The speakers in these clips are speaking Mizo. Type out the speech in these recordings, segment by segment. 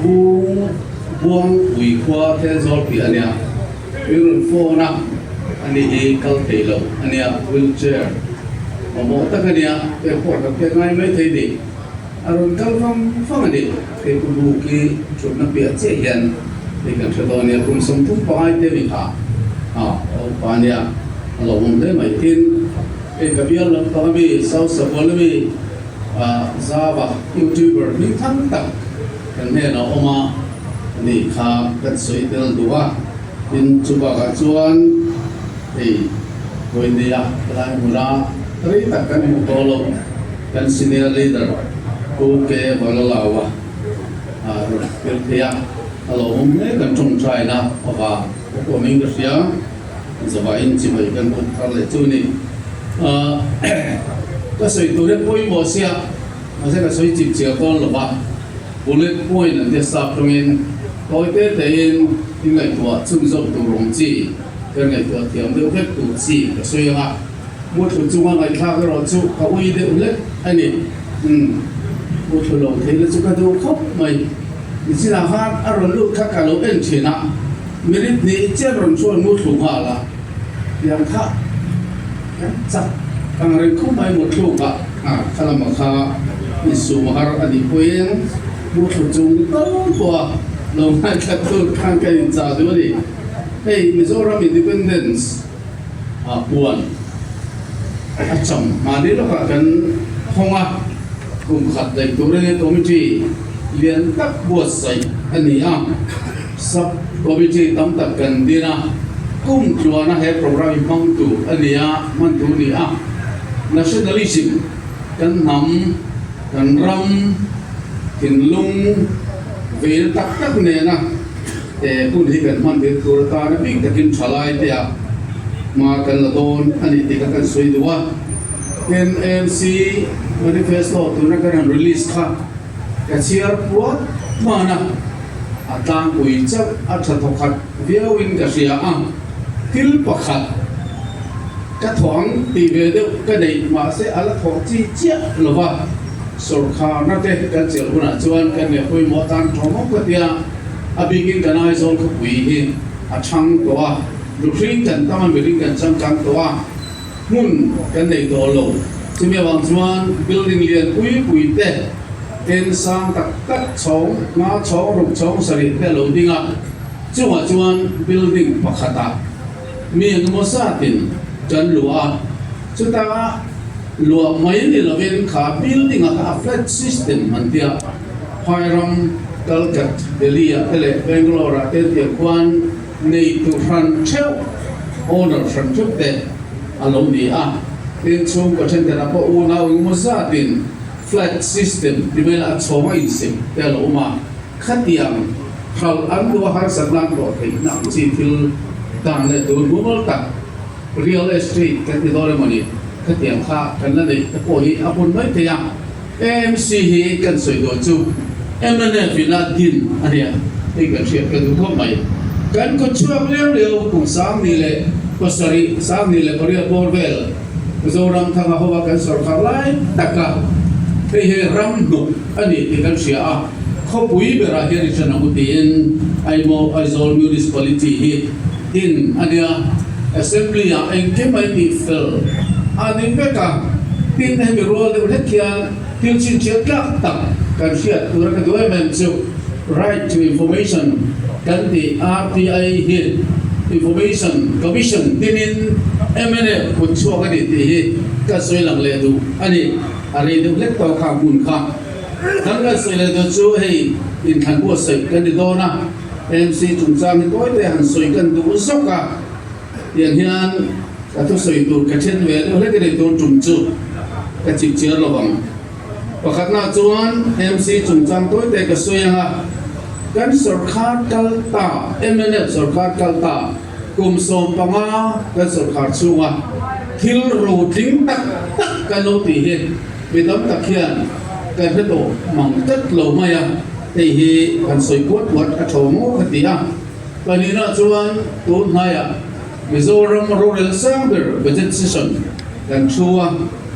Bung Buangpui khua Thenzawl tih a nia, min rawn phone a, ani hi kal thei lo a nia, wheel chair mamawh tak a nia, pek pawh kan pek ngai mai thei ni, a rawn kal vang vang a ni, hei Pu Buk hi thutna piah chiah hian hei kan hre dawn a nia, kum 30 pangai te mi kha a upa a nia, a lo awm hle mai, tin hei ka bial lampang ami South Sabual ami. Zava YouTuber hmingthang tak kan hnenah awm a nih kha kan sawi tel duh a, tin chu bakah chuan hei Vawinia helai hmuna rei tak kan hmuh tawh lo kan senior leader Pu K Valalaua rawn tel thei a, a lo awm hle kan tawngtaina avang ka pawmin ka hria. Zavain chibai kan buk thar leh chu ni. Ka sawi tur hi pawimawh sia, mahse ka sawi chip chiah dawn lo va, bullet point an tia sap tawngin tawi te tein i ngaihtuah chhunzawm tur awm chi, kan ngaihtuah thiam deuh vek tur chi ka sawi ang a, muthlu chunga ngaihthlak erawh chu ka ui deuh hlek a ni. Umm, muthlu lo theihna chu ka duh khawp mai. Nichinah khan a rawn lut kha ka lo en thin a. Minute hnih chiah rawn chuan mu thlu nghal a, tiang kha kan chak ang reng khawp mai mu thluk a, kha lamah kha insum har a nih pawhin mu thlu chung tal pawh a lo ngaithla tur khan ka inchah duh a ni. Hei Mizoram Independence ah puan a cham mahni lawkah kan hawng a, kum khat daih turin committee lian tak buatsaih a ni a. Sub Committee tam tak kan din a, kum tluana he programme hi hmang tur a ni a, hman tur a ni a. Nationalism, kan hnam, kan ram, thinlung veina tak tak nena he hun hi kan hman tir tur atana bik takin thalai te ah hma kan la dawn a ni tih kha kan sawi duh a. NMC Manifesto tuna kan han release kha ka chhiar puat hman a. A tlangpui chauh a tha thawkhat viauin ka hria a, thil pakhat ka thawh ang tih ve deuh ka neih mahse a la thawh chi chiah lo va, sawrkharna te kan chelh hunah chuan kan nge pawimawh atan tawh mawp ka tia, a bikin kan Aizawl khawpui hi a chhang tawh a, luhring kan tam a mihring kan changkang tawh a, hmun kan nei tawh lo. Chumi avang chuan building lian pui pui te, tent sang tak tak chhawng, nga chhawng, ruk chhawng, sarih te a lo ding a, chungah chuan building pakhatah mi engemaw zatin kan luah a, chuta luah mai ni lovin kha building ah kha a flat system an tia, Phairam, Calcutta, Delhi ah te leh Bangalore ah te tiang khuan Neitu hran theuh, owner hran theuh te a lo ni a. Tin, chhungkaw thenkhatah pawh unau engemaw zatin flat system ti mai la a chhawng a insem te a lo awm a. Khatiang hralh an duh a harsatna an hlawh theihna ang chi thil dan leh tur mumal tak real estate kan ti dawn emaw ni, khatiang kha kan la neih te pawh hi a hun mai thei a. AMC hi kan sawi dawn chu mnf in a din a nia hei kan hriat ka duh khawp mai. Kan kawt chhuak leu leu kum 2007, 2008 bawr vel Mizoram thanga hova kan sawrkar lai taka hei hi ram hnuk a ni tih kan hria a, khawpui berah hian i hran ang u tiin Aimo Aizawl Municipality hi din a nia. Assembly ah engkim a intih fel a ni vek a, tin hemi rual deuh hlek hian thil chhinchhiah tlak tak kan hriat tura ka duh em em chu Right to Information kan tih RTI hi Information Commission tinin mnf kut chhuak a ni tih hi ka sawi lang leh duh a ni. A rei deuh hlek tawh kha hmun kha kan kan sawi leh duh chu hei inthlan buatsaih kan ni dawn a. MC chungchang hi tawi te han sawi kan duh zawk a, tiang hian ka thusawi tur ka then ve deuh hlek a ni tun tum chu ka chip chiar lo ang. Pakhatna chuan MC chungchang tawi te ka sawi ang a, kan sawrkhar kal ta, mnf sawrkhar kal ta kum 15 kan sawrkhar chhunga thil rotling tak tak kan lo tih hi mi tam tak hian kan hre tawh mang tlat lo mai a. Hei hi han sawi puat puat a tho maw ka ti a, pahnihna chuan tun hnaiah Mizoram rorel sang ber budget session kan thu a,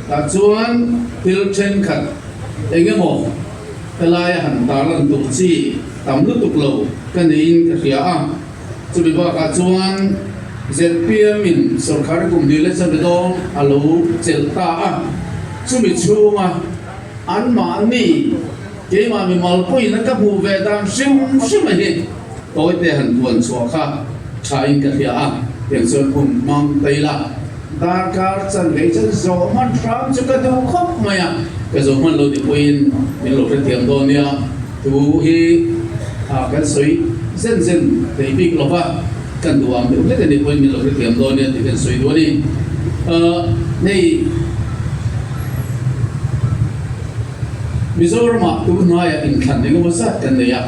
tah chuan thil thenkhat eng emaw Helaia han tarlan tur chi tam lutuk lo ka neiin ka hria a. Chumi bakah chuan zpm in sorkar kum hnih leh chanve dawng a lo chelh ta a. Chumi chhunga anmahni keimah mimal pawhin a ka hmuh ve dan hrim hrim a hi tawite han puan chhuah kha thain ka hria a. Tiang chuan hun hmang ta ila. Darkar chanve chuan zawh hman hram chu ka duh khawp mai a, ka zawh hman lo ti pawhin min lo hrethiam dawn nia, thu hi kan sawi zen zen thei bik lo va, kan duh ang deuh hlek a nih pawhin min lo hrethiam dawn nia tih kan sawi duh a ni. Hei Mizoramah tun hnuaiah inthlan engemaw zat kan nei a.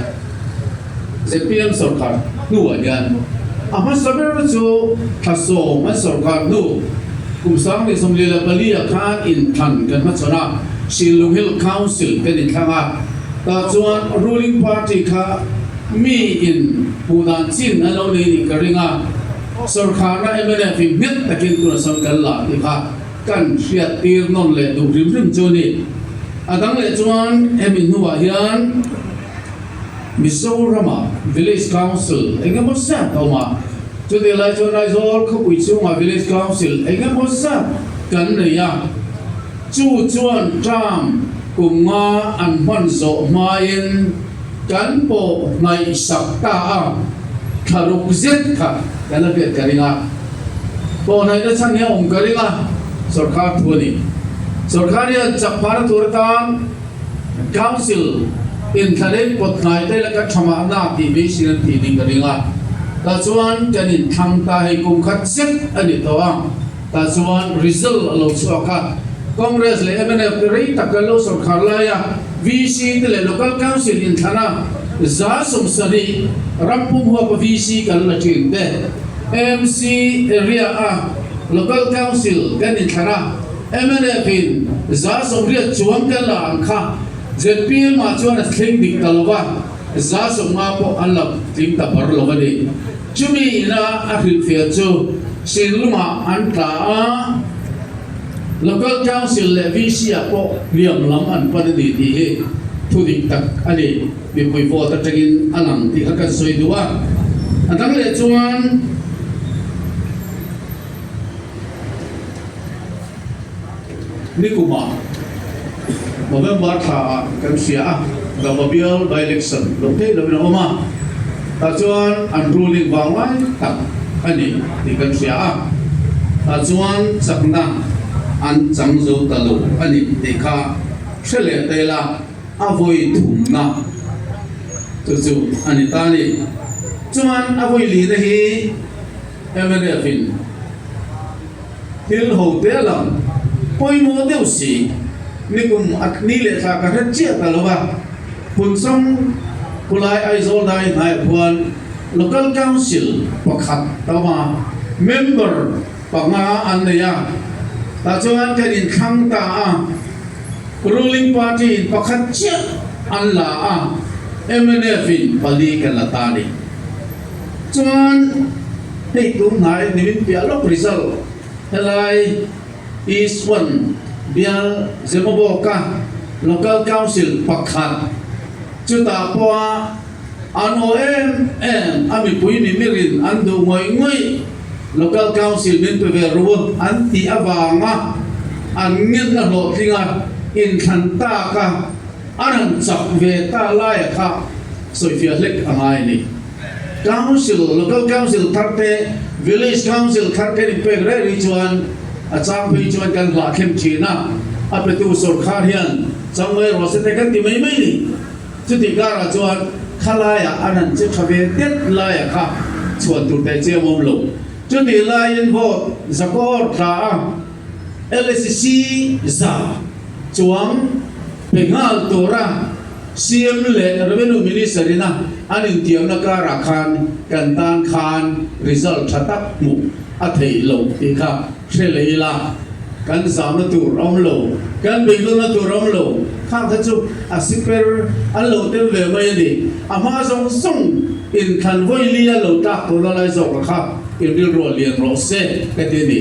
Zpm sorkar hnuah hian a hmasa ber chu Thlasawm an sorkar hnu kum 2024 ah khan inthlan kan hmachhawn a, Shillong Hill Council kan inthlang a, tah chuan ruling party kha mi in hmuh dan chin an lo nei nih ka ring a, sorkarna mnf in nghet takin tuna sawn kan la tih kha kan hriattir nawn leh duh hrim hrim chu a ni. A dang leh chuan hemi hnuah hian. Mizoramah Village Council eng emaw zat a awm a, chutih lai chuan Aizawl khawpui chhungah Village Council eng emaw zat kan nei a, chu chuan term kum nga an hman zawh hmain kan pawh hnaihsak ta a, thla ruk zet kha kan la hriat ka ring a, pawh hnaihna chhan hi a awm ka ring a, sorkar thu a ni. Sorkar hian chak phahna tur atan. Council in thlaleng pawt hnai te laka tha mahna tih beisin an tih ding ka ring a, tah chuan kan inthlang ta hei kum khat zet a ni tawh a, tah chuan result a lo chhuak a, Congress leh mnf te rei tak kan lo sawrkhar lai a, VC te leh Local Council inthlan a, 70% ram pum huapa VC kan la thin te, MC area a Local Council kan inthlan a, Mnf in 80% chuang kan la ang kha zpm ah chuan a thleng dik ta lo va, 50% pawh an la tling ta bar lo a ni. Chumi ina a hrilhfiah chu Sinlungah an tla a, Local Council leh VC ah pawh hliam lam an pan a ni tih hi thu dik tak a ni. Mipui vote atangin a lang tih kha kan sawi duh a. A dang leh chuan. Nikumah November thla ah kan hria a, Dama bial by election lo theih loin a awm a, tah chuan an ruling vang lai tak a ni tih kan hria a, tah chuan chakna an chang zo ta lo a ni tih kha hre leh ta ila a vawi thumna chu chu a ni ta a ni. Chuan a vawi lihna hi. Mnf in thil ho te a lang pawimawh deuh si, nikum a ni leh thla ka hre chiah ta lo a, Phunsam khulai Aizawl dai hnaiah khuan Local Council pakhat ta awm a, member panga an nei a, tah chuan kan inthlang ta a, ruling party in pakhat chiah an la a, mnf in pali kan la ta a ni. Chuan hei tun hnai nimin piah lawk result helai East One bial Zemabawka Local Council pakhat chutah pawha an aw em em a mipui mimirin an duh ngawih ngawih Local Council min pe ve ru an tih avanga an ngen a hlawhtlinga inthlan taka A rawn chak ve ta laia kha sawifiah hlek a ngai a ni. Council, Local Council thar te, Village Council thar kan inpek reng reng chuan a chang phei chuan kan hlah thleng thin a, a petu sawrkhar hian chang mai rawh se te kan ti mai mai ni. Chutih karah chuan khalaiah an han che tha ve det laia kha chhuan tur teh chiang awm lo. Chutih laiin vote zakawr tla a, LSC za chuang pe nghal tura CM leh Revenue Minister ina an intiamna karah khan kan tan khan result tha tak hmuh a theih loh tih kha hre leh ila, kan zamna tur a awm lo, kan beidawnna tur a awm lo, khang kha chu a siper an lo tel ve mai a ni. A hma zawng zawng inthlan vawi li a lo tlak tawhna lai zawk kha inrilruah lian rawh se ka ti a ni.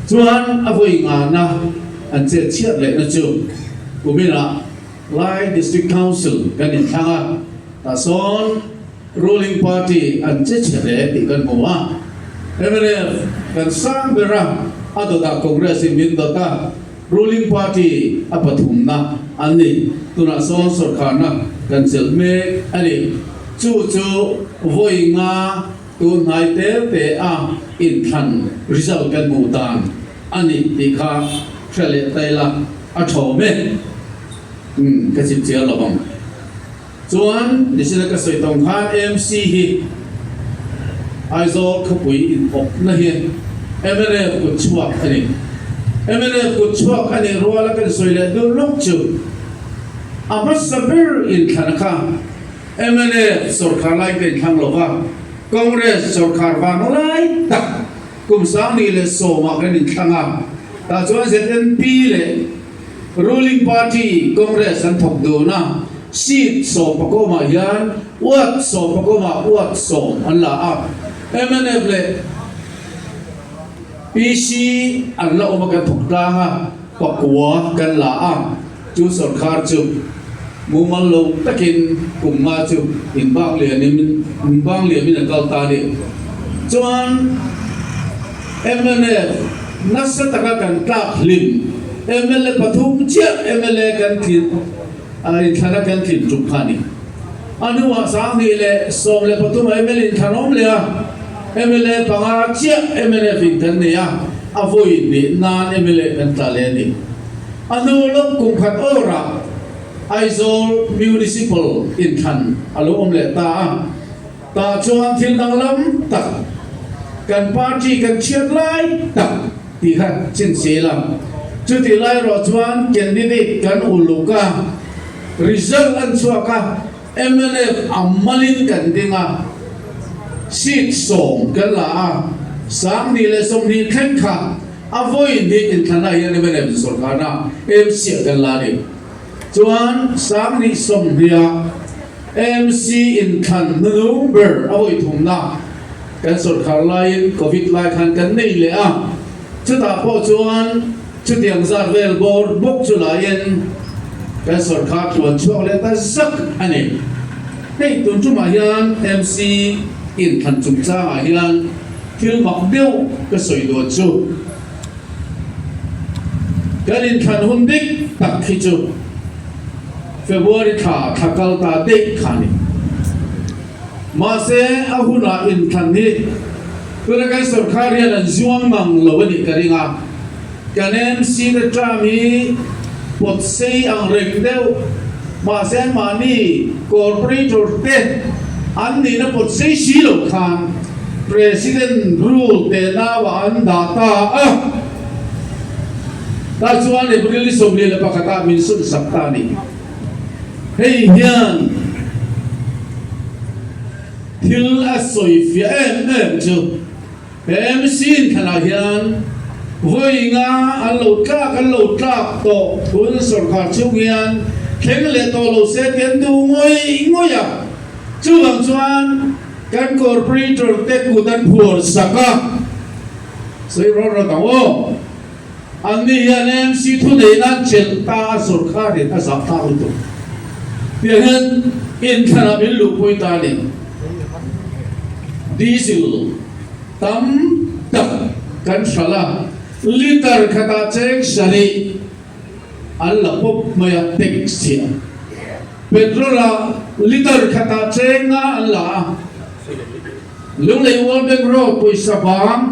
Chuan a vawi ngana an chet chhiat lehna chu kuminah. Lai District Council kan inthlang a, tah sawn ruling party an che chhe hle tih kan hmu a. Mnf kan sang ber a, a dawtah Congress in min dawt a, ruling party a pathumna an ni. Tunah sawn sawrkharna kan chelh mek a ni. Chu chu vawi nga tun hnai tel te a inthlan result kan hmuh dan a ni tih kha hre leh ta ila a tha mek. Umm ka chip chiar lo ang. Chuan nichina ka sawi tawng khan MC hi Aizawl khawpui inawpna hi mnf kut chhuak a ni. Mnf kut chhuak a nih ruala kan sawi leh deuh lawk chu a hmasa ber inthlan kha mnf sawrkhar lai ka inthlang lo va, Congress sawrkhar vang lai tak kum 2010 ah kan inthlang a, tah chuan ZNP leh Ruling party Congress an thawk dun a, seat sawmpakawmah hian ward sawmpakawmah ward sawm an la a, mnf leh PC an la awm a kan thawk tlang a, pakua kan la a, chu sawrkhar chu mumal lo takin kum nga chu inbang lianin inbang liamin a kal ta a ni. Chuan mnf nasa taka kan tlak hlim mla pathum chiah mla kan tlin inthlana kan tlin tum kha a ni. A hnuah 2013 ah mla inthlan awm leh a, mla panga chiah mnf in kan nei a, a vawi hnih nan mla kan tla leh a ni. A hnu lawk kum khat awrah Aizawl Municipal inthlan a lo awm leh ta a. Tah chuan thil danglam tak kan party kan chhiat lai tak tih kha chinchil a. Chutih lai erawh chuan candidate kan uluk a, result an chhuak a, mnf a malin kan ding a, seat 10 kan la a, 2020 thleng kha a vawi hnih inthlanah hian mnf sawrkarna MC ah kan la a ni. Chuan 2020 ah MC inthlan hnunung ber a vawi thumna kan sawrkhar laiin Covid lai khan kan nei leh a, chutah pawh chuan chutiang zat vel bawr bawk chu laiin kan sawrkhar tluan chhuak leh ta zak a ni. Hei tun tumah hian MC inthlan chungchangah hian thil mak deuh ka sawi dawn chu. Kan inthlan hun dik tak hi chu February thla thla kal ta daih kha a ni. Mahse, a hunah inthlan hi tuna kan sawrkhar hian an zuang ngang lo a nih ka ring a. Kan MC te term hi pawt sei ang reng deuh, mahse anmahni corporator te an nihna pawt sei si lo khan President rule teh nauah an dah ta a. Tah chuan April ni 21 ah min sun sak ta a ni. Hei hian thil a sawi fiah em em chu he MC inthlanah hian vawi nga an lo tlak an lo tlak tawh thun sawrkhar chhung hian thleng leh tawh lo se tih an duh ngawih ngawih a. Chuvang chuan kan corporator te kut an phuar sak a. Sawi rawt rawt ang aw. An ni hian MC thu nei nan chelh ta a sawrkhar in a zah tak lutuk. Tiang hian inthlanah min luhpui ta a ni. Diesel tam tak kan hralh a, litre khatah cheng sarih an la pawp mai a, tax chhiah. Petrol ah litre khatah cheng nga an la a. Lunglei World Bank Road pawisa bang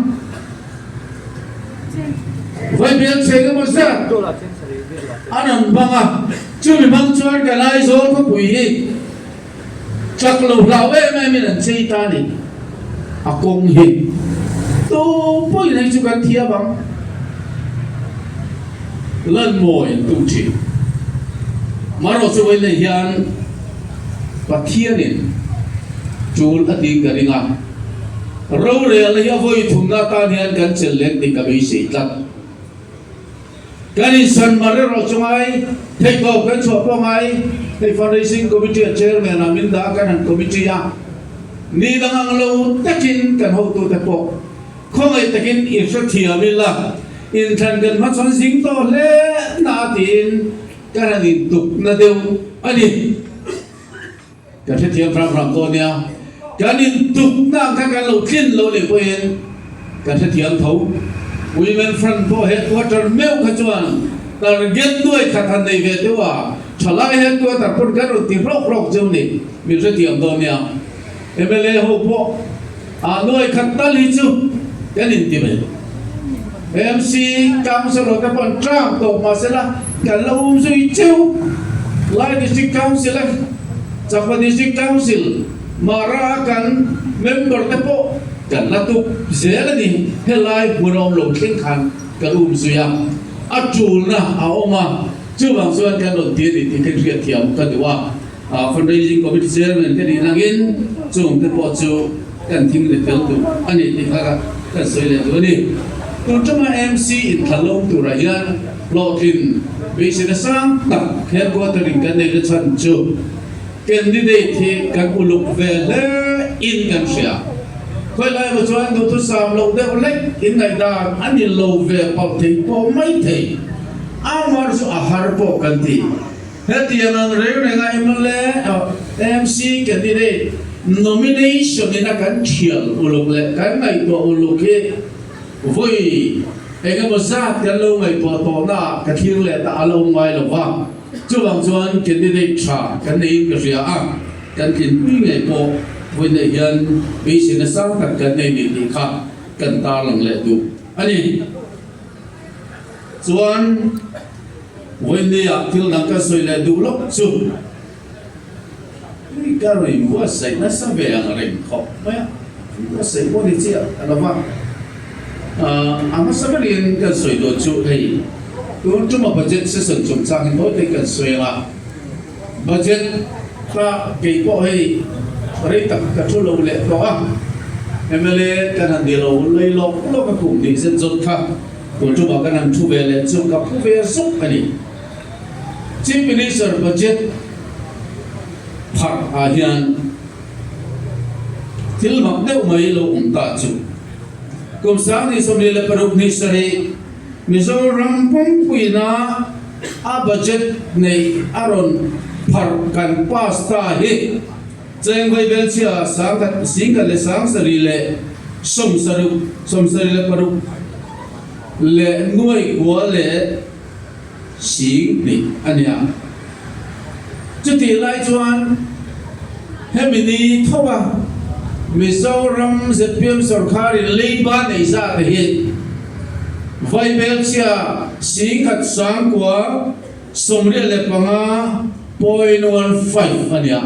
Vaibel cheng emaw zat an an bang a, chumi bang chuan kan Aizawl khawpui hi chak lo hlau em em in an chei ta a ni. A kawng hi tu pawhin hei chu kan thiam ang. Lan mawi an tum thin. Marawh chu vawiin hian Pathianin tul a tiin ka ring a, rorelna hi a vawi thumna atan hian kan chelh leng tih ka beisei tlat. Kan insan mar erawh chu ngai, theihtawp kan chhuah pawh ngai, hei Fundraising Committee a Chairman ah min dah a, kan han committee a, ni dang ang lo takin kan hotute pawh khawngaih takin i hrethiam ila, inthlan kan hmachhawn zing tawh hle na a tiin. Kan han intukna deuh a ni. Kan hrethiam hram hram dawn nia. Kan intukna ang kha kan lo tlin lo leh pawhin kan hrethiam tho. Women Front pawh headquarter meuh kha chuan target nuai khat han nei ve deuh a, thalai headquarter pawn kan rawn ti hlawk hlawk cheu ni, min hrethiam dawn nia. Mla ho pawh ah nuai khat tal hi chu kan inti mai. MC Council ho te pawh an tlang tawh mahsela kan la um zui cheu. Lai District Council a Chakma District Council Mara a kan member te pawh kan la tuk zel a ni. Helai hmun a awm lo thleng khan kan um zui a, a tulna a awm a, chuvang chuan kan rawn ti a ni tih kha hriatthiam ka duh a. Fundraising Committee Chairman te nih angin chung te pawh chu kan thing ri tel duh a ni tih kha kan sawi leh duh a ni. Tun tuma MC inthlahlo turah hian hlawhtlin beiseina sang tak headquarter in kan neih na chhan chu candidate hi kan uluk ve hle in kan hria. Khawilai emaw chuan duhthusam loh deuh hlek in ngaihdan a ni lo ve palh thei pawh mai thei. Amar chu a har pawh kan ti. Hetiang ang reng renga mla, MC candidate nomination in a kan thial uluk leh kan ngaihtuah uluk hi vawi engemaw zat kan lo ngaihtuah tawhna ah ka thlir leh ta a lo ngai lo va. Chuvang chuan candidate tha kan neiin ka hria a, kan tlinpui ngei pawh vawi neih hian beiseina sang tak kan nei ni tih kha kan tarlang leh duh a ni. Chuan vawinia thil dang ka sawi leh duh loh chu ka rawn buatsaih nasa ve ang reng khawp mai a, buatsaih pawh ni chiah a lo va. A hmasa berin kan sawi dawn chu hei tun tuma budget session chungchang hi tawi tawi kan sawi ang a, budget kha kei pawh hei rei tak ka thu lo leh tawh a, mla kan han ni lo lei lawk lawk a kum hnih zet zawt kha. Tun tumah kan han thu ve leh chu ka phu ve zuk a ni. Chief Minister budget pharh ah hian thil mak deuh mai lo awm ta chu kum 2026 ni sarih Mizoram pumpuina a budget neih a rawn pharh kan pass ta hi Cheng Vaibelchhia sangkhat singkhat leh sangsarih leh sawmsaruk sawmsarih leh paruk leh nuai kua leh sing hnih a nia. Chutih lai chuan hemi ni thoa Mizoram zpm sorkharin leiba nei zat te hi Vaibelchhia singkhat sangkua 85.15 a nia.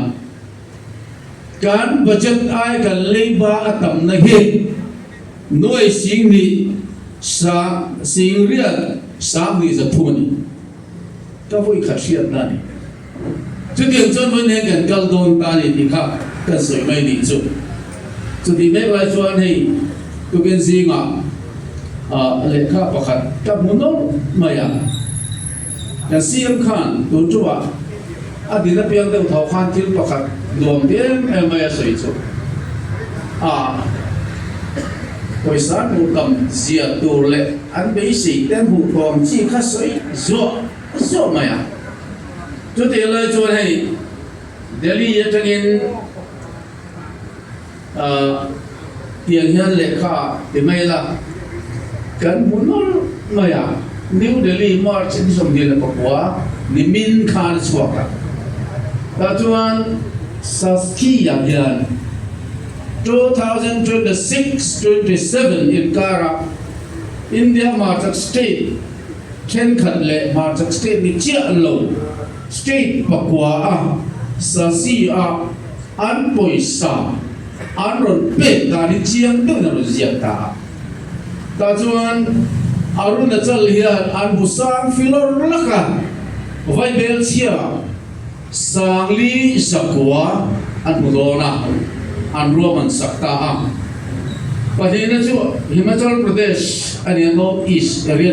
Kan budget ai kan leiba a tamna hi nuai sing hnih sa sing riat sang hnih za thum a ni. Ka vawi khat hriatna a ni. Chutiang chuan vawiin hian kan kal dawn ta a ni tih kha kan sawi mai nih chu. Chutih mek lai chuan hei tukin zingah lehkha pakhat ka hmu nawlh mai a. Kan CM khan tun ṭuah a din apiang deuh tho khan thil pakhat nuam ti em em mai a sawi chu a pawisa hmuh tam zia tur leh an beisei te hmuh tawm chi kha sawi zuah zuah mai a. Chutih lai chuan hei Delhi atangin Tiang hian lehkha ti mai la, kan hmu nawlh mai a, New Delhi March ni 29 nimin khan a chhuak a, tah chuan Sasthi-ah hian 2026 27 inkarah India hmarchhak state thenkhat leh hmarchhak state ni chiah lo state pakua a Sasi-ah An pawisa an rawn pek dan hi chiang deuhin a rawn ziak ta a. Tah chuan Arunachal hian an bu sang filawr lak a, Vaibel chhia Sangli zakua an hmu dawn a, an ruahman sak ta a. Pahnihna chu Himachal Pradesh a nia, North East area.